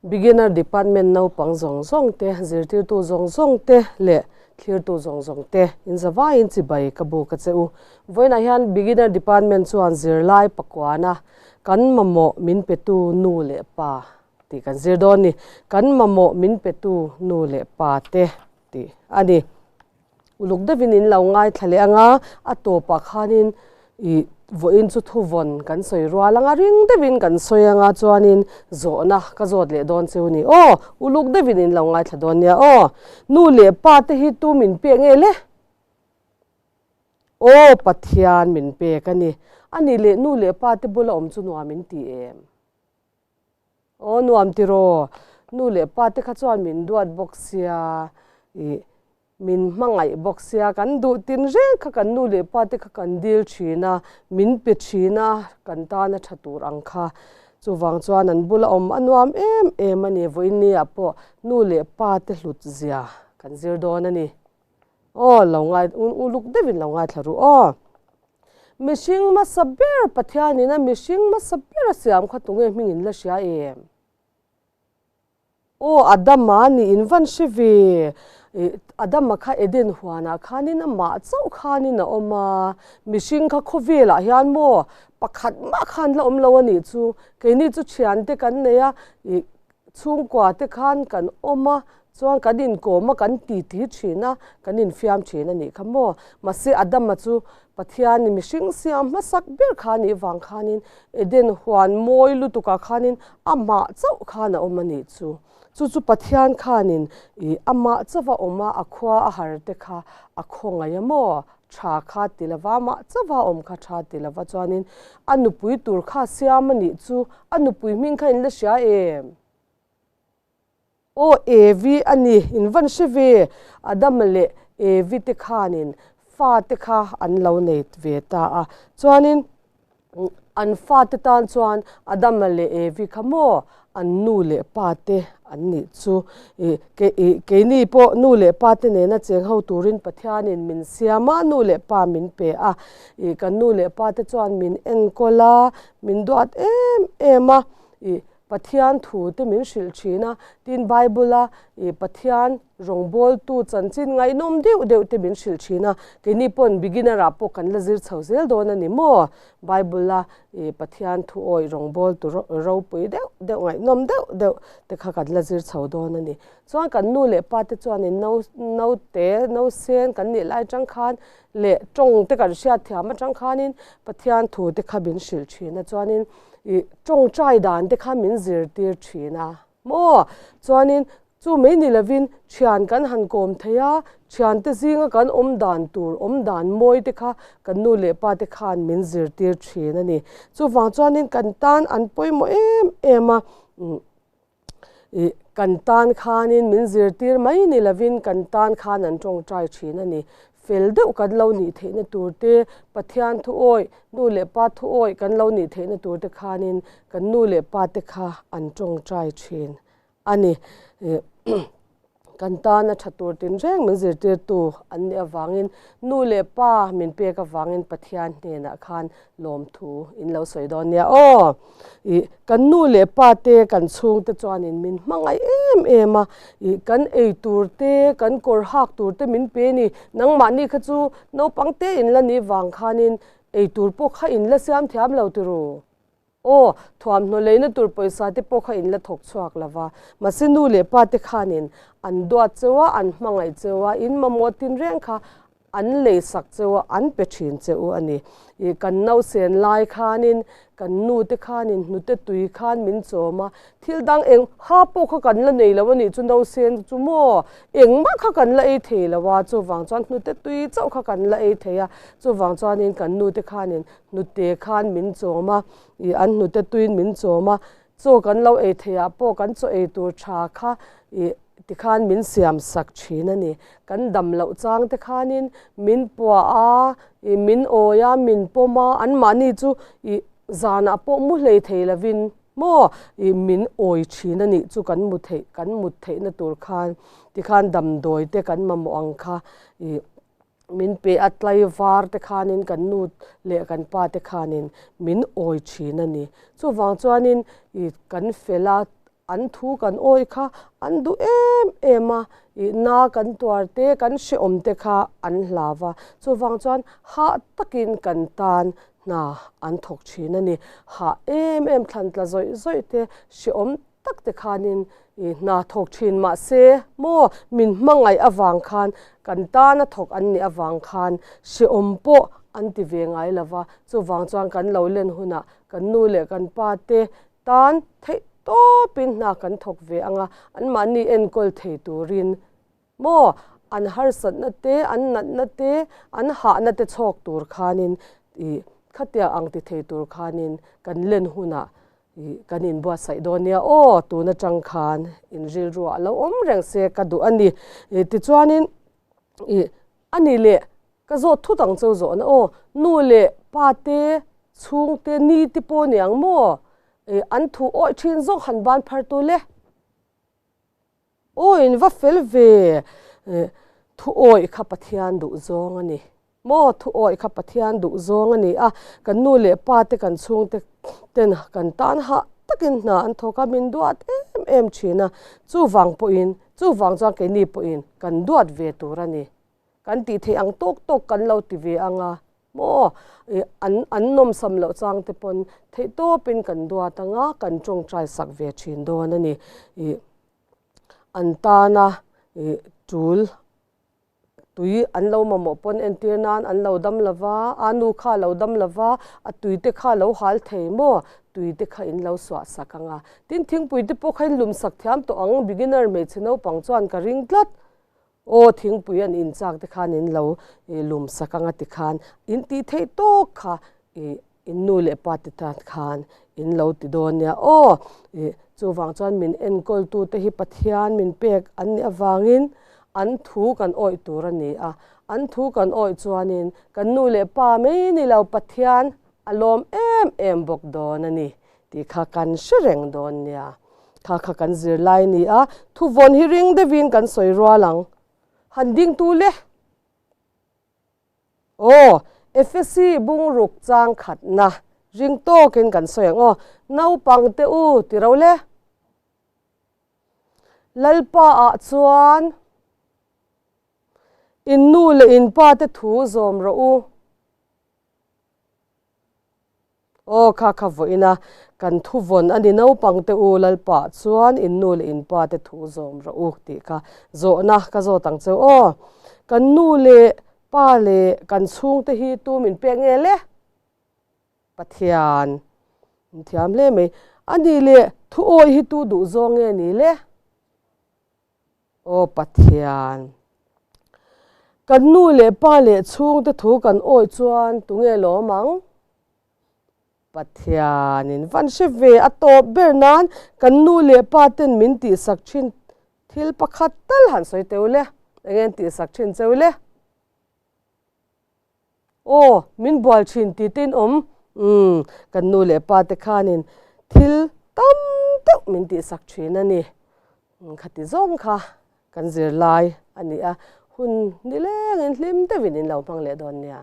Beginner Department naupang zawng zawng te, zirtirtu zawng zawng te leh thlirtu zawng zawng te in zavaiin chibai ka buk a che u. Vawiinah hian Beginner Department chuan zirlai pakuana kan mamawh min petu nu leh pa tih kan zir dawn ni. Kan mamawh min petu nu leh pa te tih a ni. Uluk deuhin in lo ngaithla leh anga a tawpah khanin ih vawiin chu thuvawn kan sawi rual anga ring deuhin kan sawi anga chuanin zawhna ka zawt leh dawn cheu ni aw uluk deuhin in lo ngaithla dawn nia aw nu leh pa te hi tu min pek nge le aw Pathian min pek a ni a nih leh nu leh pa te bula awm chu nuam in ti em. Aw nuam tiraw, nu leh pa te kha chuan min duat bawk sia, ih min hmangaih bawk sia, kan duh tin reng kha kan nu leh pa te kha kan dil thin a, min pe thin a, kan tana tha tur ang kha. Chuvang chuan an bula awm a nuam em em a ni, vawiin ah pawh nu leh pa te hlut zia kan zir dawn a ni. Aw lo ngai uluk deuhin lo ngaithla ru aw. Mihring hmasa ber Pathianin a mihring hmasa ber a siam kha tunge hming in la hria em? Aw Adama nih in van hre ve. Adama kha Eden huanah khanin amah chauh khanin a awm a, mihring kha khawvelah hian maw pakhat mah khan la awm lo a nih chu. Keini chu thiante kan nei a, chhungkua te khan kan awm a, Chuan kan inkawm a, kan titi thin a, kan infiam thin a nih kha maw? Mahse Adama chu Pathianin mihring siam hmasak ber kha a nih vang khanin Eden huan mawi lutukah khanin amah chauh khan a awm a nih chu. Chu chu Pathian khanin ih amah chauh a awm a, a khua a har te kha a khawngaih a maw? Tha kha ti lova, amah chauh a awm kha tha ti lova chuanin a nupui tur kha siam a nih chu. A nupui hming kha in la hria em? Aw Evi a ni, in van hre ve, Adama leh Evi te khanin fa te kha an lo nei ve ta a, chuanin an fa te tan chuan Adama leh Evi kha maw an nu leh pa te an nih chu. Ih keini pawh nu leh pa te nena cheng ho turin Pathianin min siam a, nu leh pa min pe a, ih kan nu leh pa te chuan min enkawl a, min duat em em a, ih Pathian thu te min hrilh thin a, tin Bible a ih Pathian rawngbawltu chanchin ngaihnawm deuh deuh te min hrilh thin a, keini pawn beginner ah pawh kan la zir chho zel dawn a ni maw? Bible a ih Pathian thu awih rawngbawltu ropui deuh deuh ngaihnawm deuh deuh te kha kan la zir chho dawn a ni. Chuan kan nu leh pa te chuanin no naute nausen kan nih lai atang khan leh tawng te kan hriat thiam atang khanin Pathian thu te kha min hrilh thin a, chuanin Ih tawngtai dan te kha min zirtir thin a maw? Chuanin chu mai ni lovin thian kan han kawm thei a, thiante zinga kan awm dan tur, awm dan mawi te kha kan nu leh pa te khan min zirtir thin a ni. Chuvang chuanin kan tan an pawimawh em em a. Ih, kan tan khanin min zirtir mai ni lovin kan tan khan an tawngtai thin a ni. Fel deuh kan lo nih theihna tur te, Pathian thu awih, nu leh pa thu awih kan lo nih theihna tur te khanin kan nu leh pa te kha an tawngtai thin a ni. Ih. Kan tana tha tur tinreng min zirtirtu an nih avangin nu leh pa min pek avangin Pathian hnenah khan lawmthu in lo sawi dawn nia aw. Ih kan nu leh pa te kan chhungte chuanin min hmangaih em em a, ih kan ei tur te kan kawr hak tur te min pe ni, nangmahni kha chu naupang te in la nih vang khanin ei tur pawh kha in la siam thiam lo tiraw. Aw, thuamhnaw leina tur pawisa te pawh kha in la thawk chhuak lo va, mahse nu leh pa te khanin an duat cheu a, an hmangaih cheu a, in mamawh tinreng kha an lei sak cheu a, an pe thin che u a ni. Ih, kan nausen lai khanin kan nu te khanin hnute tui khan min chawm a, thil dang eng ha pawh kha kan la nei lo a nih chu nausen chu maw, engmah kha kan la ei thei lo a, chuvang chuan hnute tui chauh kha kan la ei thei a, chuvang chuanin kan nu te khanin Hnute khan min chawm a, ih an hnute tuin min chawm a, chaw kan lo ei theih ah pawh kan chaw ei tur tha kha ih tikhan min siam sak thin a ni. Kan dam loh chang te khanin min puah a, ih min awi a, min pawm a, anmahni chu ih zanah pawh mu hlei thei lovin maw ih min awi thin a nih chu kan mu theih kan mut theihna tur khan tikhan damdawi te kan mamawh ang kha ih. Min pe a tlaivar te khanin kan nu leh kan pa te khanin min awi thin a ni. Chuvang chuanin ih kan fel a, An thu kan awih kha an duh em em a, ih na kan tuar te, kan hrehawm te kha an hlau va. Chuvang chuan hah takin kan tan hna an thawk thin a ni. Hah em em thlan tla zawih zawih te, hrehawm tak te khanin ih hna thawk thin mah se maw min hmangaih avang khan kan tana thawk an nih avang khan hrehawm pawh an ti ve ngai lo va. Chuvang chuan kan lo len hunah kan nu leh kan pa te Tan theih tawpin hna kan thawk ve ang a, anmahni enkawl thei turin maw an harsatna te, an natna te, an hahna te chhawk tur khanin ih khatiang ang ti thei tur khanin kan len hunah ih kan inbuatsaih dawn nia aw tun atang khan in rilruah a lo awm reng se ka duh a ni. Ih tichuanin ih A ni leh, ka zawt thut ang cheu zawhna aw, nu leh pa te, chhung te, ni te pawh ni ang maw? Ih, an thu awih thin zawk han ban phar tu le. Aw, in va fel ve, ih, thu awih kha Pathian duh zawng a ni maw? Thu awih kha Pathian duh zawng a ni a, kan nu leh pa te, kan chhung te ten kan tan hah takin hna an thawk a, min duat em em thin a, chuvang pawhin Chuvang chuan keini pawhin kan duat ve tur a ni. Kan tih theih ang tawk tawk kan lo ti ve ang a, maw? Ih, an an nawmsam loh chang te pawn theih tawpin kan duat ang a, kan tawngtai sak ve thin dawn a ni. Ih, an tana ih tul Tui an lo mamawh pawn entir nan an lo dam lo va, a nu kha a lo dam lo va, a tui te kha a lo hal thei maw? Tui te kha in lo suah sak ang a. Tin, thingpui te pawh kha in lum sak thiam tawh ang, beginner hmeichhe naupang chuan ka ring tlat. Aw, thingpui an in chak te khan in lo lum sak ang a ti khan in tih theih tawk kha ih In nu leh pa te tan khan in lo ti dawn nia aw. Ih, chuvang chuan min enkawltute hi Pathian min pek an nih avangin an thu kan awih tur a ni a. An thu kan awih chuanin kan nu leh pa mai ni lo Pathian a lawm em em bawk dawn a ni tih kha kan hre reng dawn nia. Kha kha kan zirlai a ni a, thuvawn hi ring deuhin kan sawi rual ang. Han dingtu le. Aw, Efesi bungruk chang khatna ring tawkin kan sawi ang aw, naupang te u ti ro le. Lalpa ah chuan in nu leh in pa te thu zawm rawh u. Aw, kha kha vawiin a, kan thu vawn a ni naupang te u, Lalpa chuan in nu leh in pa te thu zawm rawh u tih kha zawhna ka zawt ang cheu aw. Kan nu leh pa leh kan chhungte hi tu min pek nge le? Pathian min thiam hle mai. A nih leh thu awih hi tu duh zawng nge ni le? Aw Pathian, kan nu leh pa leh chhungte thu kan awih chuan tunge lawm ang? Pathianin van hre ve a tawp ber nan kan nu leh pa ten min tihsak thin thil pakhat tal han sawi teu le, enge an tihsak thin cheu le? Aw, min bual thin tih te in awm. Umm, kan nu leh pa te khanin thil tam deuh min tihsak thin a ni. Khati zawng kha kan zirlai a ni a, hun nilengin hlim deuhin in lo hmang leh dawn nia.